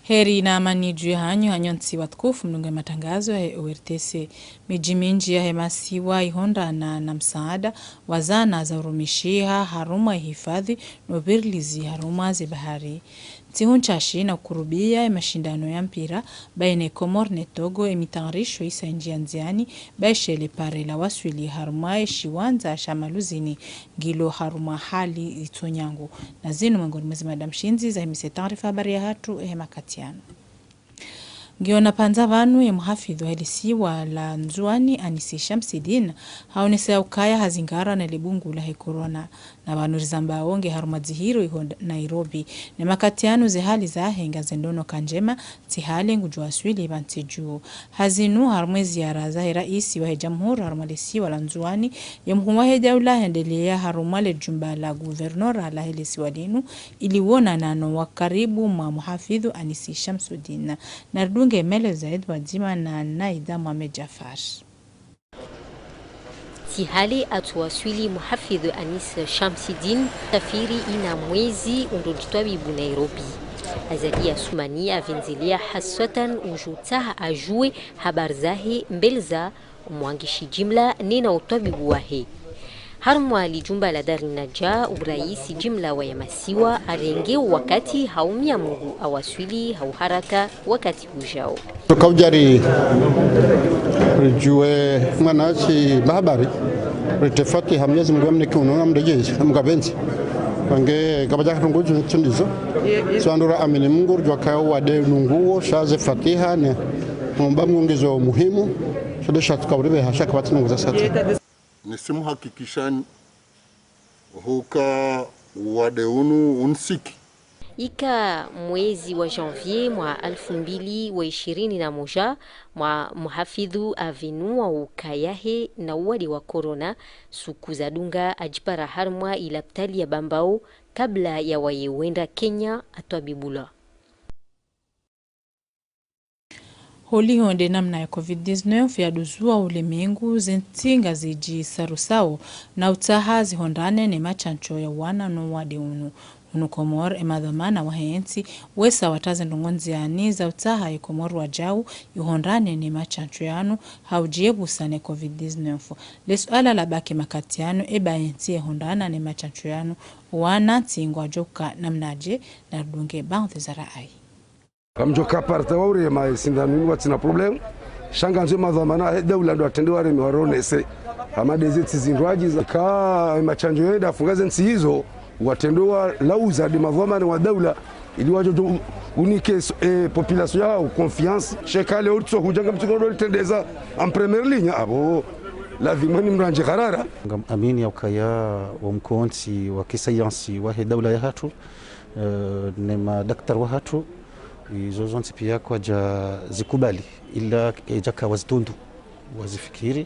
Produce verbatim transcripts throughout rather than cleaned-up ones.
Heri na amani dju yahanyu, hanyu ntsi watukufu, mdungao ye matangazo yahe O R T C. Midji mindji yahe masiwa ihundrana na msaada wa zana za urumishiha harumwa ye hifadhwi no uvirilizi harumwa ze bahari. Ntsihu ntsashi na ukurubia ye mashindano ya mpira baina ye Komori ne Togo, ye mitayarisho isa indjia ndziani, ba ishe le pare la waswili harumwa ye shiwandza sha Maluzini ngilo harumwa hali itso nyangu. Na zinu mwengoni mwa ze mada mshindzi zahimise taarifa habari yahatru yahe makati yanu. Ngiyo na pvandza pvanu ye muhafidhu wahe lisiwa la Ndzuani Anisi Shamsidine, haonesa ukaya hazingara ne le bungu lahe corona. Na pvanu rizambao nge harumwa dzihiro iho Nairobi. Ne makati yanu ze hali zahe ngazendo no ka ndjema, tsi hale ngudjo waswili pvantsi dju. Ha zinu harumwa ye ziara zahe raisi wahe jamhuri harumwa lesiwa la Ndzuani, ye mhuu wahe daula hendelea harumwa le jumba la guvernora lahe lesiwa linu, ili wonana no wa karibu mwa muhafidhu Anisi Shamsudine. Na ridunge maelezo zaidi pvadzima na Naida Mohamed Jafar. Tsi hale atsu waswili muhafidhu Anisi Shamsidine, safiri ina mwezi undo djitwabibu Nairobi. Azali Assoumani avendzelea haswatan udjo utsaha ajue habari zahe mbeli za umwangishi jimla nena utwabibu wahe. Harumwa li jumba la Dar Nadja, uraisi jimla wa ya masiwa arenge wakati haumia Mungu awaswili ha uharaka wakati ujao. Toka udjari ridjue mwana tsi mahabari, rite fatiha Mwenyezi Mungu amnike unono amredjeze, amkapvendze. Wange kapvadja katungu dzu tsundizo. So ndo ra amini Mungu, ridjua kaya wade nunguo, sha ze fatiha ne. Mumba Mungu ngizo muhimu, so de sha tukauribe hasha kapvatsi nungu za sati. Nisimuhakikishani, huka wade unu unsiki. Ika mwezi wa janvier mwa alfu mbili wa ishirini na moja, mwa muhafidhu avinua uka yahe na uwade wa corona, suku zadunga ajipara harumwa ilapitali ya Bambao kabla ya waye wenda Kenya atwabibulwa. Holiho nde namna ya covid dix-neuf yaduzua ulemengu, ze ntsi ngazidjisarusao na utsaha zihundrane ne mashansho ya uwana no wade unu. Hunu Komori, e madhwamana wahe ntsi wesa wataze ndrongoo ndziani za utsaha ye Komori wadjau ihundrane ne mashansho yanu ha udjiepusa ne covid dix-neuf. Le suala labaki makati yanu, eba ye ntsi yehundrana ne mashansho yanu, wana ntsi ngwadjoka namnadje? Na ridunge baadhwi za rayi. Kamdjoka parta wa urema ye sindanu inu watsina problème. Sha ngandzo madhwamana he daula ndo watrende wareme waronese. Hama de ze ntsi zindrwadji za. Ka ye mashansho yenda funga ze ntsi izo, watrende walauza de madhwamana wa daula, ili wadjo djo unike so, eh, population yahao confiance. Sha eka le urtso hudja ngamtsiko ndo litrendeza en première ligne, abo. Lazimu ni mrandje karara. Ngam amini ya ukaya wo mkontsi wa kisayansi wahe daula yahatru, eh, ne madaktari wahatru, izo zontsi pia kwadja zikubali, ila, eh, djaka wazitundu, wazifikiri,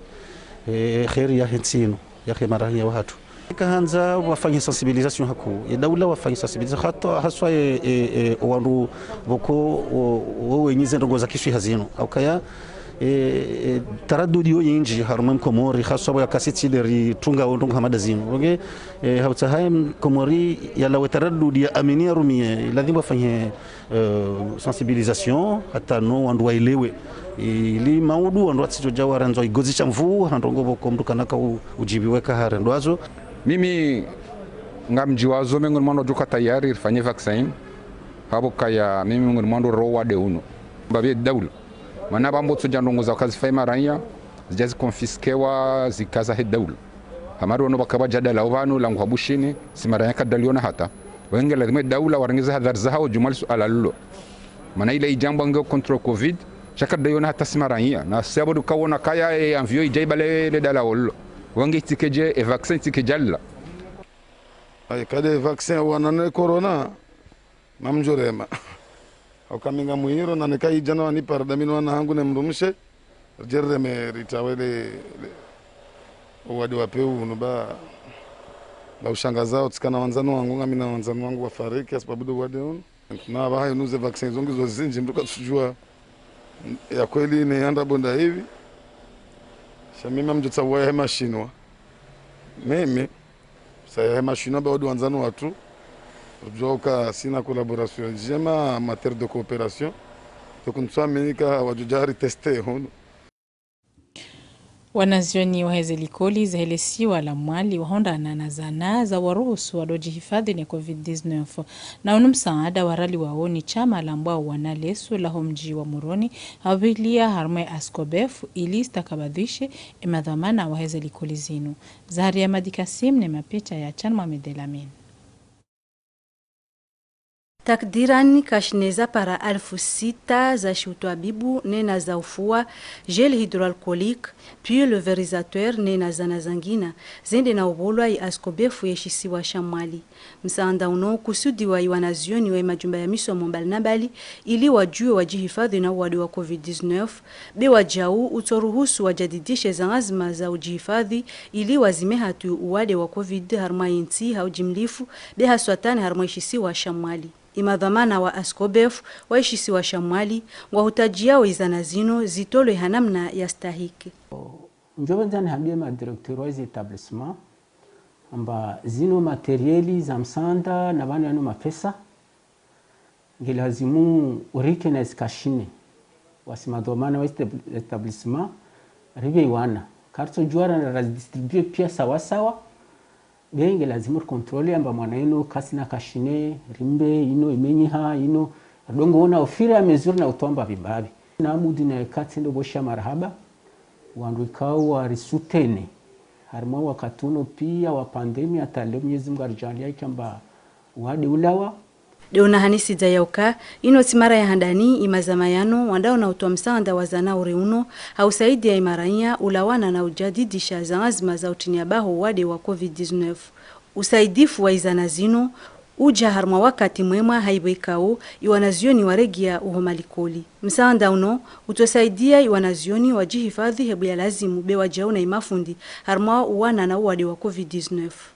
eh, heri yahe ntsi inu, yahe maraya wahatru. Ika handza wafanye sensibilisation hakuu, ye daula wafanye sensibilisation, hata haswa ye, ye, ye, wandru pvoko, wo, wo wenyi ze ndrongoo za kiswiha zinu. Ha ukaya, e, e, taradudi yo nyindji harumwa mkomori, haswa pvo yakasi tsi de ritunga wo ndrongoo hama de zinu. Pvonge, e, ha utsaha ye mkomori yalawe taradudi ya amini yarumie, lazimu wafanye, e, sensibilisation, hata no wandru waelewe. Ili maudu wandru watsidjo dja warandzwa igozi sha mvuu, ha ndrongoo pvoko mndru kana ka u-, udjibiwe ka harendwa zo. Mimi ngamdjiwazo mengoni mwa wandru wadjoka tayari rifanye vaccin. Hapvo kaya mimi mengoni mwa wandru ro wade unu. Mbapvi ye daula. Mana pvambo tsodja ndrongoo za kazifayi maraya, zidja zikonfiskewa zikaza he daula. Hama ri wono pvaka pvadja dala opvanu langu ha Bushini, si maraya kadaliona hata. Wenge lazimu ye daula warenge ze hadhari zahao djumwa li suala lilo. Mana ila idjambwa nge contrôle covid, sha kadaliona hata si maraya. Na si apvo duka wona kaya ye avion idja ibale le dala olo. Wenge itike dje, e vaccin itike djalla. Ayi, kade vaccin wana ne corona, ngamdjo rema. Hauka mi ngamwiro na neka idjana waniparda mi no wana hangu ne mdrumshe, ridje rireme ritawe le, le, owade wa pewu unu ba, ba ushangazao, tsikana wandzani wangu, ngami na wandzani wangu wafariki, ha sababu do wade unu. Na apvaha inu ze vaccin zo ngizo zindji, mndru katsudjua ya kweli ne yanda bonda hivi. Sha mimi ngamdjo tsaha ya he mashinwa. Mimi, sa ya he mashinwa ba wade wandzani watru. Djoka sina collaboration ndjema en matière de coopération. Donc ntsuamini ka wadjodja riteste hunu. Wanazioni waheze likoli zahe lesiwa la Mwali wahondana na zana za waruhusu wadodjihifadhi ne covid dix-neuf. Na unu msaada waraliwao ni shama lambwao Wanalesu laho mdji wa Moroni, hawapvilia harumwa ye Ascobef, ili zitakabadhwishe emadhwamana waheze likoli zinu. Zaharia Madi Kassim ne mapicha ya Chan Mohamed El Amine. Takdiran kashine za para alfu sita za shiutwabibu nena za ufua, gel hydroalcoolique, pulvérisateur nena zana zangina, zende na ubolwa i Ascobef ye shisiwa sha Mwali. Msaanda uno ukusudiwa i wanazioni wa i majumba ya misomo mbali na mbali, ili wadjuwe wadjihifadhi na uwade wa covid dix-neuf, be wadjau utsoruhusu wajadidishe za anzima za udjihifadhi, ili wazime hatwi uwade wa covid harumwa i ntsi ha ujimlifu, be haswatani harumwa i shisiwa sha Mwali. I madhwamana wa Ascobef wa i shisiwa sha Mwali ngwahutajiao i zana zino zitolwe ha namna ya stahiki. Ndjopvendza nihambie ma directeur wa izi établissement amba zino matériel za msaanda na pvanu yanu mapesa, ngilazimu urike na zi kashine. Wasi madhwamana wa izi établissement, ripve iwana. Karitsodjuwa ra, razidistribue pia sawa sawa. Be ngilazimu ricontrôle amba mwana inu kasina kashine, rimbe, inu imenyeha, inu. Ridongo ona au fur et à mesure na utoa mbapvi mbapvi. Na mudi na eka tsendo bosha marahaba, wandru ikao warisoutenir harumwa wakati unu pia wa pandémie, hata leo Mwenyezi Mungu aridjaaliya ikamba wade ulawa. De una hanisidza yauka, ino tsi mara ya handani i mazama yanu wandao na utoa msaanda wa zana uri uno, ha usaidia i marainya ulawana na ujadidisha za anzima za utiniya baho wade wa covid dix-neuf. Usaidifu wa i zana zino uja harumwa wakati mwema ha ipvo ikao i wanazioni waregia uho malikoli. Msaanda uno utsosaidia i wanazioni wadjihifadhi hebu ya lazimu be wadjau na i mafundi harumwa uwana na uwade wa covid dix-neuf.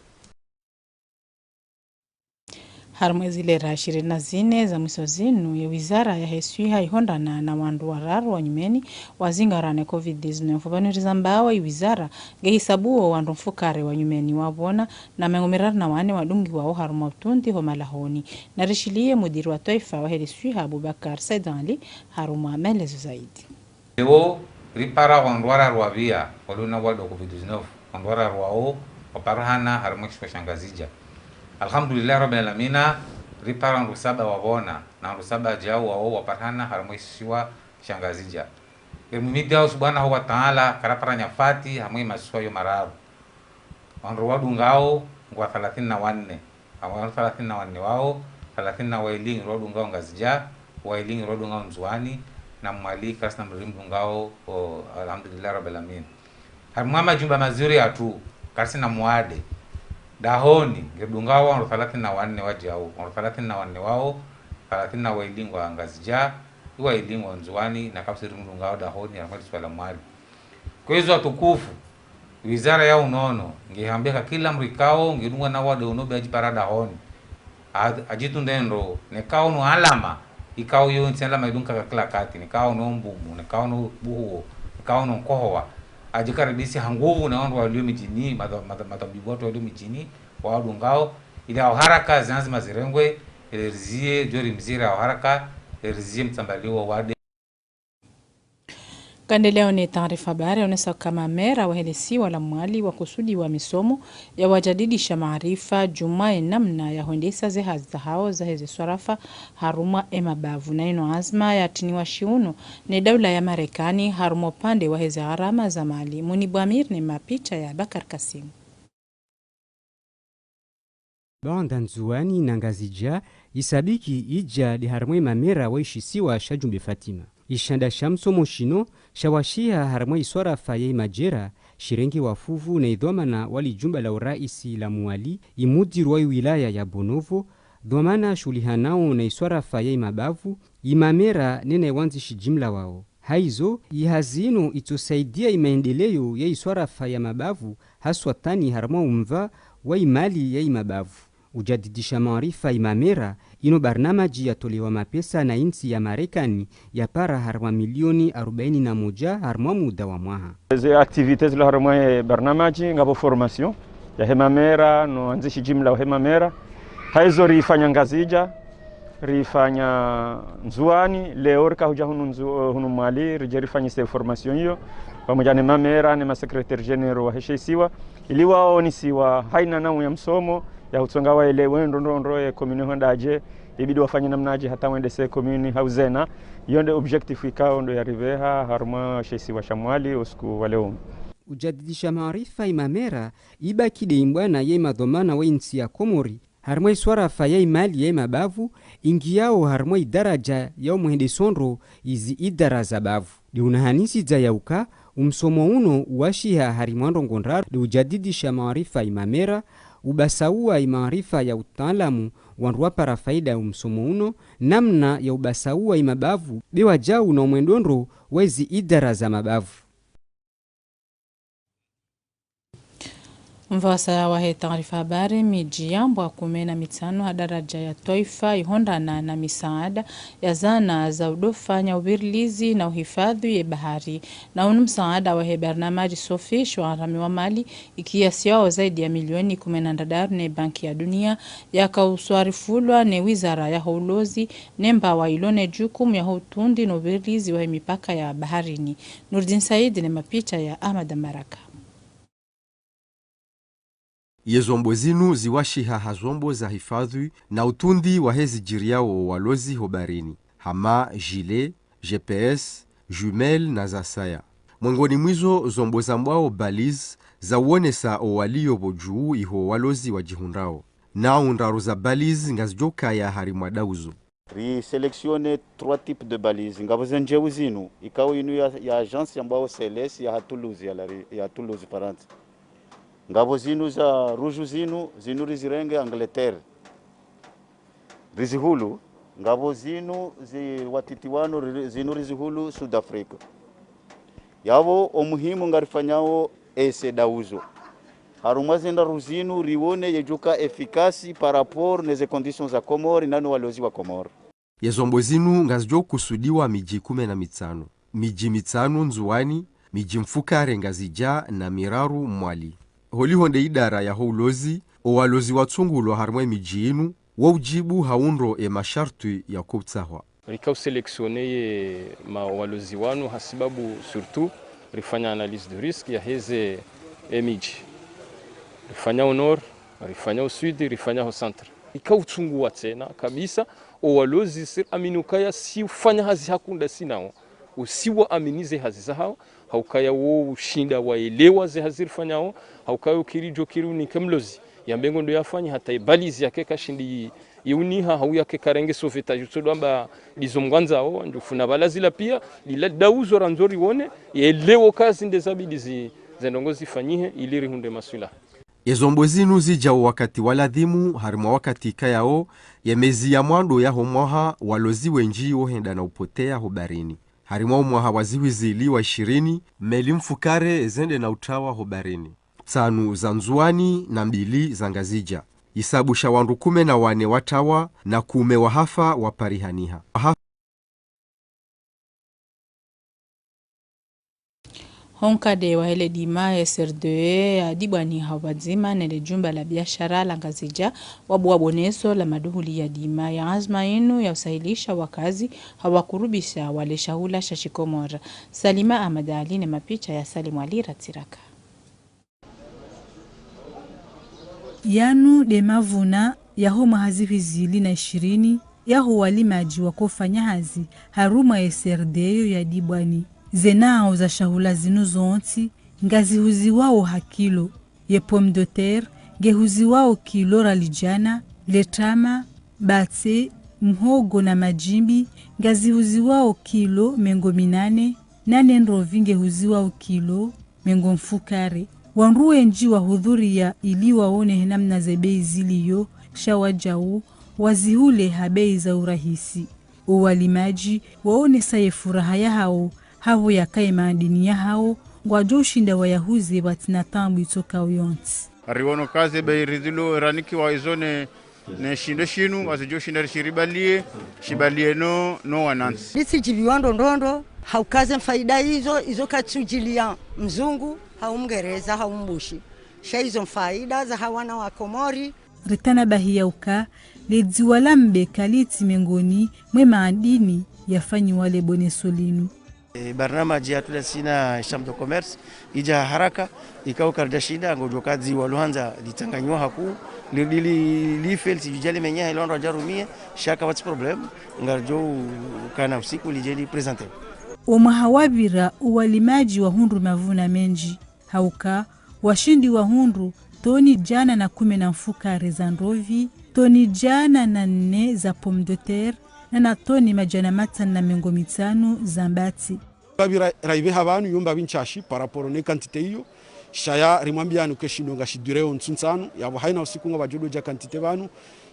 Harumwa ezi lera ishirini na zine za mwiso zinu, ye wizara yahe swiha ihondana na wandru wararu wa nyumeni wazingara ne covid dix-neuf. Pvanu rizambao i wizara ngehisabuo wandru mfukare wa nyumeni wapvona na mengo miraru na wane wadungiwao harumwa utundi ho malahoni. Na rishiliye mudiri wa twaifa wahe le swiha Abubakar Said Ali harumwa maelezo zaidi. Leo ripara wandru wararu wapvia walio na uwade wa covid dix-neuf, wandru wararu wao waparihana harumwa ishisiwa sha Ngazidja. Alhamdulillahi Rabbil Alamina, ripara wandru saba wapvona, na wandru saba wajau wao waparihana harumwa ishisiwa sha Ngazidja. Ngerimhimidiao Subhanahu wa Ta'ala, karapara nyafati harumwa i masiwa yo mararu. Wandru wadungao ngwa thalathini na wanne. Wandru thalathini na wanne wao, thalathini na waili ngiri wadungao Ngazidja, waili ngiri wadungao Ndzuani, na Mwali karisina mdru rimdungao, o, alhamdulillahi rabbil alamin. Harumwa majumba mazuri yatru, karisina mwade. Dahoni, ngiridungao wandru thalathini na wanne wajau, wandru thalathini na wanne wao, thalathini na waili ngwa Ngazidja, waili ngwa Ndzuani, na kapvatsi rimdungao dahoni, harumwa lisiwa la Mwali. Kwezi watukufu, wizara ya unono, ngihambia ka kila mdru ikao ngidungwa na wade uno be ajipara dahoni, a-, ajitunde ndro, neka uno alama, ikao yo ntsi alama idunga ka kila wakati, neka uno mbumu, neka uno buhuo, neka uno nkohoa, ajikaribisi ha nguvu na wandru walio midjini, mata-, mata-, matabibu watru walio midjini, wawadungao, ili ha uharaka zi anzima zirengwe, ili rizie, djo rimzire ha uharaka, ili rizie mtsambalio wa wade. Ngarendeleao ne taarifa habari, yaonesa ka mamera wahe lisiwa la Mwali wakusudiwa misomo ya wajadidisha maarifa, djumwa ye namna ya hwendesa ze hazi zahao zaheze swarafa harumwa e mabavu. Na ino anzima yatriniwa shiuno ne daula ya Marekani harumwa upande waheze gharama za mali. Munibu Amir ne mapicha ya Bakar Kasim. Baanda Ndzuani na Ngazidja, isabiki idja de harumwa e mamera wa ishisiwa sha Djumbe Fatima. Ishanda sha msomo shino shawashiha harumwa iswarafa ya imajera, shirenge wafuvu na idhwamana wa lijumba la uraisi la Mwali, imudiru wa iwilaya ya Bonovo, dhwamana shuhulihanao na iswarafa ya imabavu, imamera nena iwandzishi jimla wao. Haizo, ihazi ino itsosaidia imaendeleo ya iswarafa ya mabavu, haswatani harumwa umva wa imali ya imabavu. Ujadidisha maarifa imamera, ino barnamaji yatolewa mapesa na intsi ya Marekani, yapara harumwa milioni arobaini na moja harumwa muda wa mwaha. Ze activités zilo harumwa ye barnamaji, ngapvo formation yahe mamera, no wandzishi jimla wahe mamera. Haizo rifanya Ngazidja, rifanya Ndzuani, leo rika hudja hunu Ndzu-, hunu Mwali, ridje rifanyise formation iyo, pvamwedja ne mamera, ne masecrétaires généraux wahe she isiwa, ili waonesiwa haina nau ya msomo, ya hutsonga waelewe ndrongoo ndro ye commune hwendadje, ibidi wafanye namnadje hata wendese commune ha uzena. Iyo nde objectif ikao ndo yariveha harumwa she isiwa sha Mwali usiku wa leo. Ujadidisha maarifa ye mamera, ibaki nde imbwana ye madhwamana wa intsi ya Komori, harumwa iswarafa ya imali ya imabavu, ingiyao harumwa idaraja ya umwendeso ndro izi idara za bavu. Nde unahanisi dza yauka, umsomo uno uwashiha harimwa ndrongoo ndraru, nde ujadidisha maarifa ye mamera, ubasaua ye maarifa ya utaalamu wandru wapara faida ya umsomo uno, namna ya ubasaua ye mabavu, be wajau na umwendo ndro wa izi idara za mabavu. Mvasa ya wahe taarifa habari, midji yambwa kume na mitsanu ha daraja ya twaifa ihondana na misaada ya zana za udofanya uvirilizi na uhifadhi ye bahari. Na unu msaada wahe barnamaji SWIOFish wa haramiwa Mali, ikiyasiwao zaidi ya milioni kume na ndraru ne Banki ya Dunia, yakauswarifulwa ne wizara ya ho ulozi, ne mbawa ilo ne jukumu ya ho utundi no uvirilizi wahe mipaka ya baharini. Nurdin Said ne mapicha ya Ahmad Mbaraka. Ye zombo zinu ziwashiha ha zombo za hifadhi na utundi wahe zidjiriyao o walozi ho baharini, hama gilet, G P S, jumelles na zasaya. Mwengoni mwa izo zombo zambwao balises za uonesa o walio pvo juu iho walozi wadjihundrao. Nau ndraru za balises ngazidjokaya harimwa dauzo. Ri sélectionner trois types de balises. Ngapvo ze ndjeu zinu, ikao inu ya, ya agence yambwao C L S ya ha Toulouse, ya la ri-, ya Toulouse, Farantsa. Ngapvo zinu za rouge zinu, zinu rizirenge Angleterre. Rizihulu, ngapvo zinu zi watiti wanu, ri-, zinu rizihulu Sud Afrique. Yapvo o muhimu ngarifanyao essai dauzo. Harumwa ze ndraru zinu riwone yedjoka efficace par rapport ne ze conditions za Komori na no walozi wa Komori. Ye zombo zinu ngazidjokusudiwa midji kume na mitsanu. Midji mitsanu Ndzuwani, midji mfukare Ngazidja na miraru Mwali. Holiho nde idara ya ho ulozi, o walozi watsungulwa harimwa ye midji inu, wo udjibu ha undro e mashartwi ya ko utsahwa. Rika u sélectionner ye ma walozi wanu hasibabu surtout rifanya analyse de risque ya heze e midji. Rifanya ho nord, rifanya ho sud, rifanya ho centre. Rika utsunguwa tsena kabisa o walozi sir amini ukaya si ufanya hazi hakunda sinao. Usiwa amini ze hazi zahao, haukaya wo ushinda waelewa ze hazi rifanyao, haukaya ukiri djo kiri unike mlozi. Yambe ngo ndo yafanya hata ye balize yake kashindi yi-, yiuniha, hau yake karenge sauvetage, utsodo amba ndizo mngwandzao, ndjofuna balazi la pia, lila dauzo randzo riwone, yelewo kazi nde zabidi zi-, ze ndrongoo zifanyihe, ili rihundre maswilaha. Ye zombo zinu zidja o wakati wa ladhimu, harimwa wakati ikayao, ye mezi ya mwando ya ho mwaha, walozi wendji wo henda na upotea ho baharini. Harimwa o mwaha wa zihwi zili wa ishirini, meli mfukare zende na utrawa ho baharini. Tsanu za Ndzuwani na mbili za Ngazidja. Isabu sha wandru kume na wane watrawa na kume wahafa waparihaniha. Waha- Ho nkade wahe le dima ya S R D E ya Dibwani ha upvadzima ne le jumba la biashara la Ngazidja, wabuwa boneso la maduhuli ya dima ya anzma inu ya usahilisha wakazi ha wakurubisha wale shahula sha shikomori. Salima Ahmad Ali ne mapicha ya Salim Ali Ratsiraka. Yanu nde mavuna ya ho mwaha zihwi zili na ishirini ya ho walimadji wakofanya hazi harumwa ye S R D E yo ya Dibwani. Ze nao za shahula zinu zontsi ngazihuziwao ha kilo. Ye pomme de terre ngehuziwao kilo ra lidjana, le tama, batse, mhogo na madjimbi ngazihuziwao kilo mengo minane, nane ndrovi ngehuziwao kilo mengo mfukare. Wandru wendji wahudhuria ili waone he namna ze bei ziliyo, sha wadjau wazihule ha bei za urahisi. O walimadji waonesa ye furaha yahao, hapvo yakaye maadini yahao ngwadjo ushinda wayahuze pvatsina taabu itsokao yontsi. Riwono kaze bei rizilo ranikiwa izo ne ne shindo shinu, wazidjo shinda rishiribalie, shibalie no, no wanantsi. Litsidjiviwa ndrondrondro, haukaze mfaida izo, izo katsudjilia mzungu, hau mngereza, hau mbushi. Sha izo mfaida za hawana wa Komori. Ritanabahi ya uka, le dziwa la mbe kalitsi mengoni mwe maadini yafanyiwa le boneso linu. E, barnamaji ya tula sina Chambre de Commerce, idja haraka, ikao karidja shinda, ngodjo ka dziwa luhandza litsanganyiwa haku, li, li, li, life, litsidjudja limenyeha, ilo wandru wadja rumie, sha kapvatsi problème, ngaridjo kana usiku lidje li présenter. Omwaha wapvira owalimadji wahundru mavuna mendji, ha uka, washindi wahundru toni djana na kume na mfukare za ndrovi, toni djana na nne za pomme de terre, na na toni madjana matsanu na mengo mitsanu za mbatsi. Mbapvi ra-, raiveha pvanu, yo mbapvi ntsashi par rapport ne quantité iyo. Sha ya rimwambia anu ke shindo ngashidureo ntsu ntsanu, yapvo haina usiku ngapvadjo dodja quantité pvanu,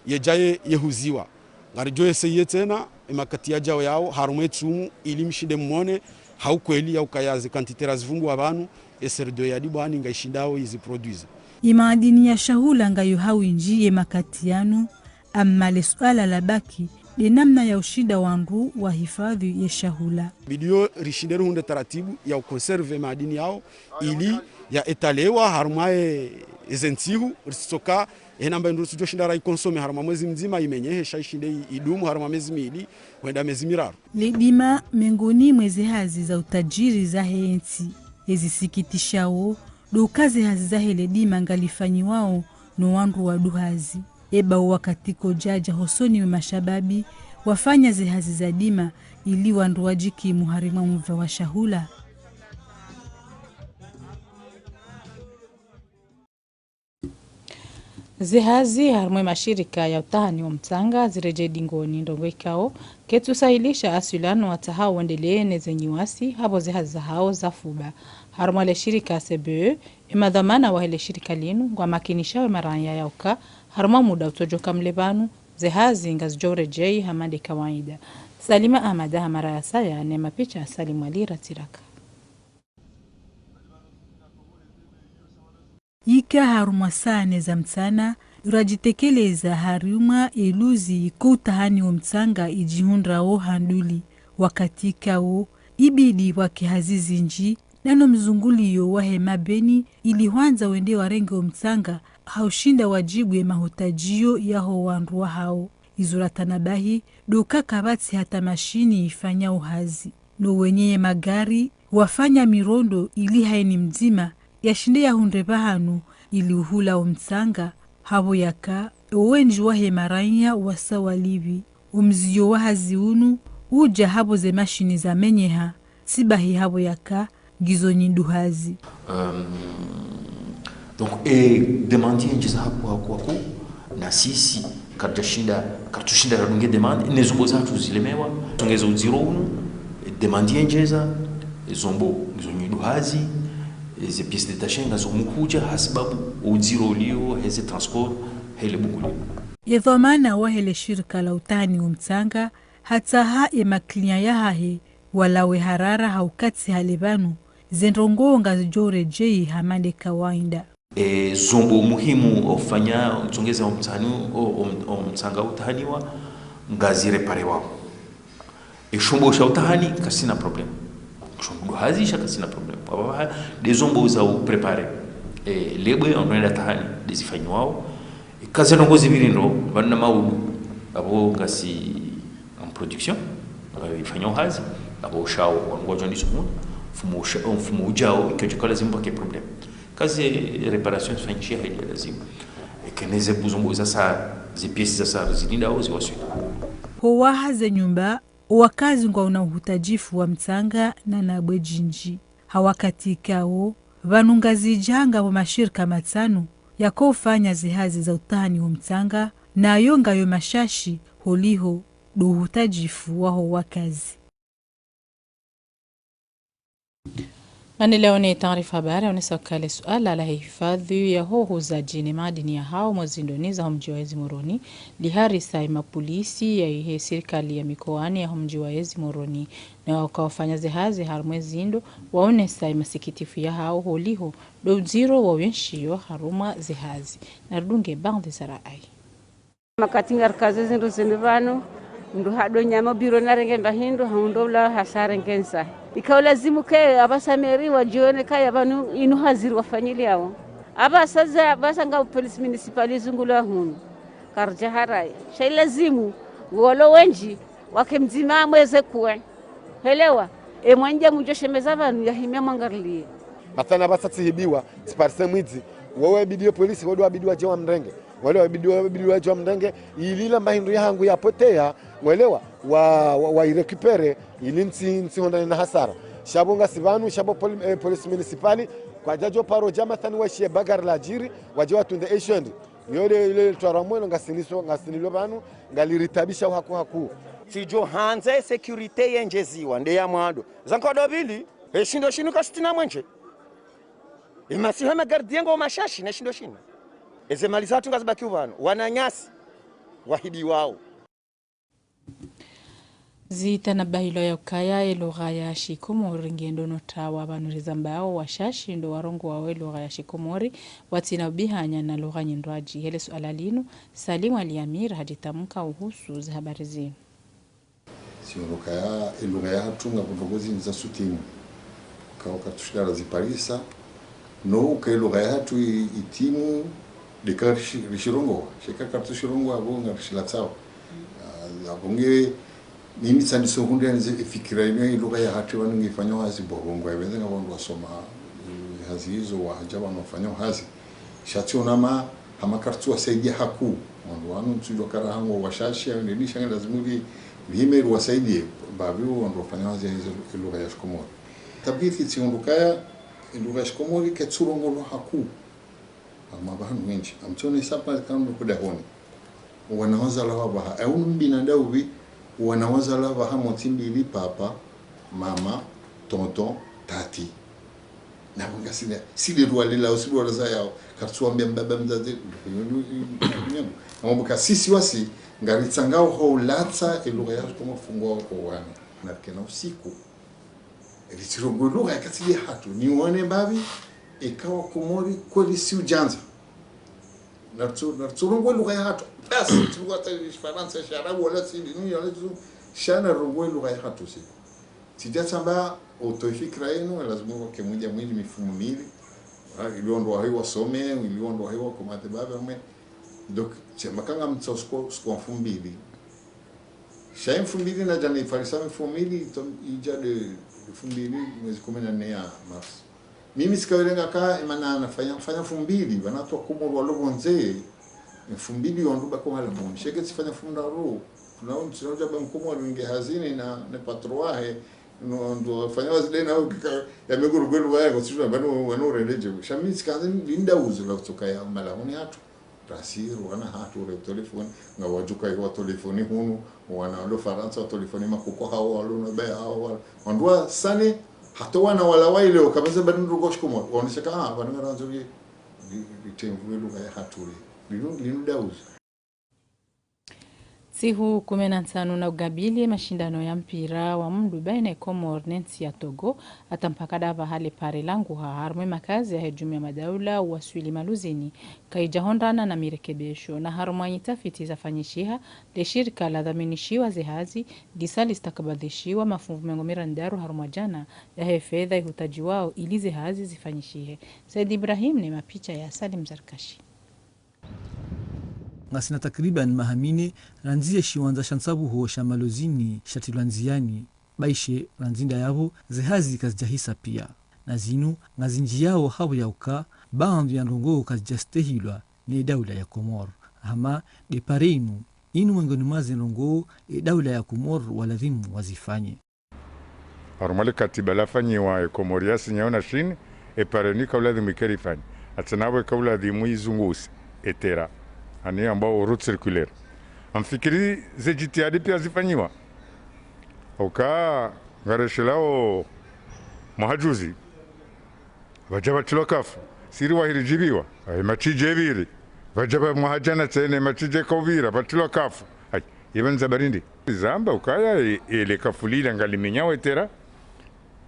yedjaye yehuziwa. Ngaridjo eseye tsena, emakati yadjao yao, harumwa etsumu, ili mshinde mmone, ha ukweli ya ukaya ze quantité razivumbua pvanu, e S R D O ya Dibwani ngaishindao izi produise. Imaadini ya shahula ngayo ha windji yemakati yanu, amma le suala labaki, nde namna ya ushinda wandru wahifadhwi ye shahula. Bidi yo rishinde ruhundre taratibu ya uconserve maadini yao, ili ya etalewa harumwa e, eze ntsihu, risitsoka, e namba indru ritsudjo shinda raiconsommer harumwa mwezi mdzima imenyehe, sha ishinde i, idumu harumwa mezi mili, hwenda mezi miraru. Le dima mengoni mwe ze hazi za utajiri zahe entsi. Ezisikitishao, ndo uka ze hazi zahe le dima ngalifanyiwao no wandru wa duhazi. Eba o wakati kodjadja hosoni mwe mashababi, wafanya ze hazi za dima, ili wandru wadjikimu harimwa mva wa shahula. Ze hazi harimwa e mashirika ya utahani wo mtsanga ziredjei dingoni, ndrongoo ikao ketsusahilisha aswilano watsahao wendelee ne ze nyiwasi, hapvo ze hazi zahao zafuba. Harimwa le shirika C B E, e madhwamana wahe le shirika linu ngwamakinisha we maranya ya uka, harimwa muda utsodjoka mle pvanu, ze hazi ngazidjo uredjei hama nde kawaida. Salima Ahmada ha mara ya saya ne mapicha Salim Ali Ratiraka. Ika harumwa saa nne za mtsana, radjitekeleza harumwa eluzi iko utahani wo mtsanga idjihundrao Handuli. Wakati ikao, ibidi wake hazi zindji, nano mzunguliyo wahe mabeni, ili hwandza wende warenge wo mtsanga, ha ushinda wadjibu ye mahutadjiyo yaho wandru wahao. Izo ratanabahi, ndo uka kapvatsi hata mashini ifanyao hazi. No wenye ye magari, wafanya mirondo ili haini mdzima, yashinde yahundre pvahanu ili uhula o mtsanga, hapvo yaka, owendji wahe maranya wasa walipvi. Omziyo wa hazi unu, udja hapvo ze mashini zamenyeha, tsi bahi hapvo yaka, ngizo nyi duhazi. Euh, donc, e demande yendjeza haku, haku, haku, na sisi, karidjashinda, karitsushinda radunge demande, ne zombo zatru zilemewa, tsongeza udziro unu, e demande yendjeza, e zombo, ngizo nyi duhazi, e ze pièces détachées ngazo mukudja, hasibabu, udziro ulio, heze transport, hele buku lio. Ye dhwamana wahe le shirika la utahani wo mtsanga, hatsaha ye maklinya yahahe, walawe harara ha ukatsi hale pvanu, ze ndrongoo ngazidjo uredjei hama nde kawaida. E zombo muhimu ofanya utsongeza omtsanu, o, o, o mtsanga utahaniwa, ngazireparewao. E shombo sha utahani, kasina problème. Shombo duhazi sha kasina problème. Wapvaha, nde zombo za uprépare. E, lebwe, onrenda tahani, nde zifanyiwao. E, kaze ndrongoo zipviri ndo, pvanu na maudu, apvo ngasi en production, euh, ifanyao hazi, apvo ushao, wanu ngwadjo ndiso munu, mfumo usha-, mfumo udjao, ikedjo ka lazimu pvake problème. Kaze réparation ifanyishiha heli ya lazimu. Eka ne ze bu zombo za sa, ze pièces za sa, zilindao, ziwaswili. Ho waha ze nyumba, owakazi ngwaona uhutadjifu wa mtsanga na nabwe djindji. Ha wakati ikao, pvanu Ngazidja ngapvo mashirika matsanu yako ufanya ze hazi za utahani wo mtsanga, nayo ngayo mashashi holiho ndo uhutadjifu waho wakazi. Maendeleo ne taarifa habari yaonesa uka le suala la hifadhwi yaho huzadji ne maadini yahao mwa zindoni zaho mdji wa yezi Moroni, liharisa ye mapolisi yahe sirikali ya mikoani yaho mdji wa yezi Moroni. Na waka wafanya ze hazi harumwa ezindo, waonesa ye masikitifu yahao holiho ndo udziro wa uyenshio harumwa ze hazi. Naridunge baadhwi za rayi. Makati ngarikaze zindru zinu pvanu, mndru hado nyama biro narenge mba hindru, hahundro ula hasarenge nsa. Ikao lazimu ke apvasa meri wadjione kaya pvanu inu hazi ri wafanyiliao. Apvasa za, apvasa nga police municipale izungulwa hunu. Karidja haraya. Sha ilazimu, walo wendji, wake mdzima mweze kuwe. Helewa, e mwendje mdjo shemeza pvanu yahime mwangarilie. Mathalan apvasa tsihibiwa, tsiparise mwidzi. Wewe bidi yo police, wewe wabidi wadje wamrenge. Wale wabidi, wabidi wadje wamrenge, ili lamba hindru yahangu yapotea, mwelewa, wa, wa, wa irécupérer, ili ntsi, ntsihondane na hasara. Sha pvo ngasi pvanu, sha pvo poli-, eh, police municipale, kwadjadjo paro dja mathalan washiye bagara ladjiri, wadje watunde eshendi. Yo le, le, le twara mwelo ngasi niso, ngasi nilo pvanu, ngaliritabisha haku haku. Tsidjo handza e sécurité yendjeziwa, nde ya mwando. Za nkodo pvili, e shindo shinu kasitsina mwendje. E masihu e magardien ngo mashashi ne shindo shinu. Eze mali zatru ngazibaki pvanu. Wananyasi, wahibiwao. Zitanabahilwa ya ukaya e lugha ya shikomori nge ndo notawa pvanu rizambao washashi ndo warongowao e lugha ya shikomori watsina ubihanya na lugha nyindrwadji. Hele suala linu, Salim Ali Amir hadjitamka uhusu ze habari zinu. Tsi ndro ukaya e lugha yahatru ngapvo ndrongoo zindji za sutimu. Ka uka tsushindra ziparisa, no uka e lugha yahatru i-, itimu, ndeka rishi-, rishirongowa. Sha eka karitsushirongowa apvo ngarishilatsawo. Ah, apvo nge, mimi tsandiso hundre nize e fikira inu e lugha yahatru pvanu ngifanyo hazi bo, bo ngwapvendze ngapvo wandru wasoma, eh, hazi izo wahadja pvanu wafanyo hazi. Sha tsiona ma, hama karitsuwasaidia haku. Wandru wanu ntsudjuwa kara hangu washashi, ya ndeni sha nge lazimu ri, rihime riwasaidie, mbapvi wandru wafanyo hazi ya hizo e lugha ya shikomori. Tabithi tsi ndro ukaya, e lugha ya shikomori kaitsurongolwa haku. Hama pvahanu wendji. Amtsone sapa kama kudahoni. Wana wazalwa pvaha. E unu mbina ndapvi, wana wazalwa pvaha motsi mbili papa, mama, tonton, tati. Na munga sile, sile rwalila, o sile rwala zayao. Karitsuwambia mbaba mdzadze. Na mambo ka sisi wasi, ngaritsangao ho ulatsa, e lugha ya shikomori fungwa ho wana. Na rikena usiku. Ritsirongowe lugha yaka tsi yahatru. Niwone mbapvi, eka wakomori kweli si udjandza. Naritsu-, naritsurongowe lugha yahatru. Basi, tsilugha ta shifarantsa, shiarabu, wala tsi ndini, wala tsi, sha narirongowe lugha yahatru si. Tsidja tsamba, utowe fikira yinu, lazimu wake mwidja mwili mifumo mili. Ah, ili wandru wahe wasome, ili wandru wahe wakomate baba mwe. Donc, tsi makanga mtsa usiku, usiku wa mfumbili. Sha e mfumbili nadja nifarisa mfumbili, to-, idja de, de mfumbili mwezi kumi na nne ya mars. Mimi tsikawelenga ka, emana nafanya, fanya mfumbili, pvanu wandru wakomori walo pvondze, mfumbili wandru bako hala moni. Sha eka tsifanya mfumbili ro, kuna wandru tsina udja ba mkomori nge hazini na, ne patron wahe, no, ndo fanya wazi de na ukika, ya meguru kwelu wahe, kwa tsishu na pvanu, pvanu urendedje. Sha mimi tsikaanza linda uzu la kutoka ya mala honi hatru. Rasi, wana hatru, re telefoni, nga wadjuka iwa telefoni hunu, wana walo Farantsa, wa telefoni makuku hawo, walo na be hawo, walo. Wandru wasane, hata wana wala waile, ukapveze badi ndruko shikomori, waonese ka, ah, pvanu ngarandzo ye, li, li temvu, le lugha yahatru le. Linu, linu dauzi. Ntsihu kume na ntsanu na ugabili, mashindano ya mpira wa mndru baina Komori ne ntsi ya Togo, hata mpaka ndapvaha le pare languha harumwa makazi yahe jumuiya madaula waswili Maluzini, kayidja hondana na mirekebesho. Na harumwa nyitafiti zafanyishiha, le shirika ladhaminishiwa ze hazi, lisa listakabadhishiwa mafunvu mengo miraru harumwa djana yahe fedha ihutajiwao ili ze hazi zifanyishihe. Said Ibrahim ne mapicha ya Salim Zarkashi. Ngasina takriban maha mine randzi ye shiwandza sha ntsabuho sha Maluzini shatilwa ndziani, baishe randzi ndayapvo ze hazi kazidjahisa pia. Na zinu ngazindjiyao hapvo ya uka, baandhwi ya ndrongoo kazidjastehilwa ne daula ya Komori. Hama nde pare inu, inu mwengoni mwa ze ndrongoo e daula ya Komori waladhimu wazifanye. Harumwa le katiba lafanyiwa e Komori yasinyao na Shini, e pare inu ikauladhimu ike rifanye. Hata napvo ikauladhimu izunguse e terrain. Ani ambao route circulaire. Ngamfikiri ze jitihadi pia zifanyiwa. Uka ngareshelao mwaha juzi. Pvadja pvatrilwa kafu. Siri wahiri djipviwa. Ayi, matshi dje pviri. Pvadja pva mwaha djana tsena, matshi dje kaupvira, pvatrilwa kafu. Ayi, ipva ndza barindi. Zamba ukaya, e, e, le kafu lila ngaliminyao e terrain.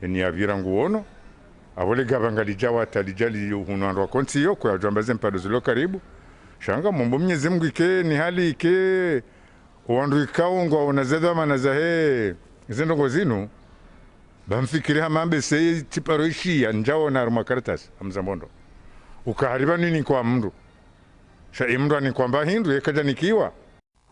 Eni yapvira nguono. Apvo le gaba ngalidja wata, lidja li hunu wandru wakontsi yo, kwa djwamba ze mpado zilo karibu. Sha ngamombo Mnyezi Mungu ike, ni hali ike, wandru ikao ngwaona ze dhwamana zahe, ze ndrongoo zinu. Ba ngamfikiri hama mbe se tsi paro ishiya, ndjaona harumwa karatasi, hamza mbondo. Uka hari pvanu nikwa mndru. Sha ye mndru anikwamba hindru, ye kadja nikiwa.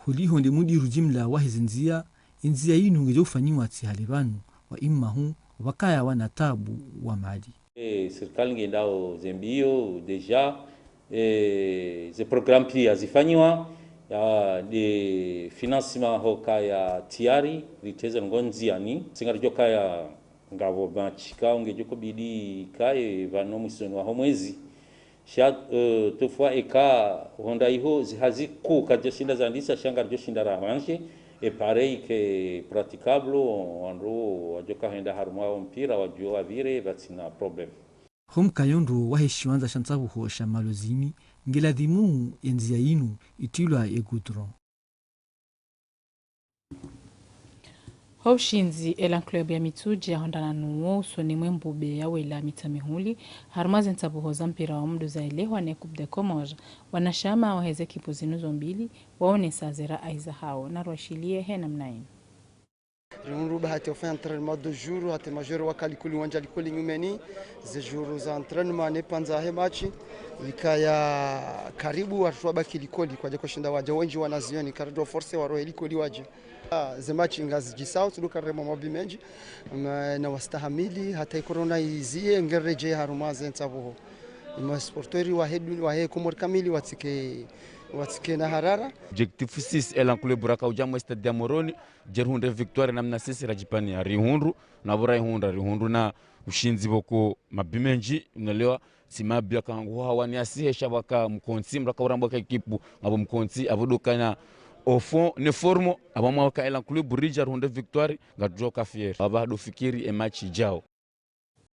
Holiho nde mudiru jimla wahe ze ndzia, ye ndzia yinu ngedjo ufanyiwa tsi hale pvanu, wa imahu, pvakaya wana tabu wa mali. E, sirikali ngendao ze mbio, déjà, e, ze programme pia zifanyiwa, ya, de financement hukaya tayari, riteze ngo ndziani, tsi ngaridjo kaya ngapvo match ka ungedjo kubidi kaye pvanu mwisoni waho mwezi. Sha, e, tofwa eka honda iho zihazi ku kadja shinda zandisa sha ngaridjo shinda rahanje, e pareil que praticable, wandru wadjo kahenda harumwa wo mpira wadjo wapvire pvatsina problème. Ho mkayo ndo wahe shiwandza sha ntsapvuho sha Malozini, ngeladhimu ye ndzia yinu itilwa ye goudron. Ho ushindzi, Elan Club ya Mitsudje yahondana nuwo usoni mwe mbube ya Wela Mitsamihuli, harumwa ze ntsapvuho za mpira wa mndru zaelehwa ne Coupe des Comores. Wanashama wahe ze ekipu zinu zo mbili, waonesa ze raha zahawo, na rwashiliye he namna yinu. Rihundru bahati ya ufanya entraînement deux jours, hata majoro waka likoli, wandja likoli nyumeni, ze jours za entraînement ne pvandza he match, likaya karibu wandru wabaki likoli, kwadja kushinda wadja wendji wanazioni, karidjo forcer warohe likoli wadje. Ah, ze match ngazidjisao, tsi ndo karema mabi mendji, ma-, na wastahamili, hata ye corona iziye, ngeredjei harumwa ze ntsapvuho. Ma supporters wahe duni, wahe Komori kamili, watsike, watsike na harara. Objectif sisi, Elan Club raka udja mwe stade ya Moroni, dje rihundre victoire namna sisi radjipvani ya rihundru, na pvo raihundra, rihundru na ushindzi pvoko mabi mendji, unelewa, tsi mabi yaka hangu hawani asihesha pvwaka mkontsi, mraka urambwa ka ekipu, ngapvo mkontsi, apvo ndo kana au fond, ne forme, apvo mwaka Elan Club ridja rihundre victoire, ngatudjo ka fier. Apvo ndo fikiri e match idjao.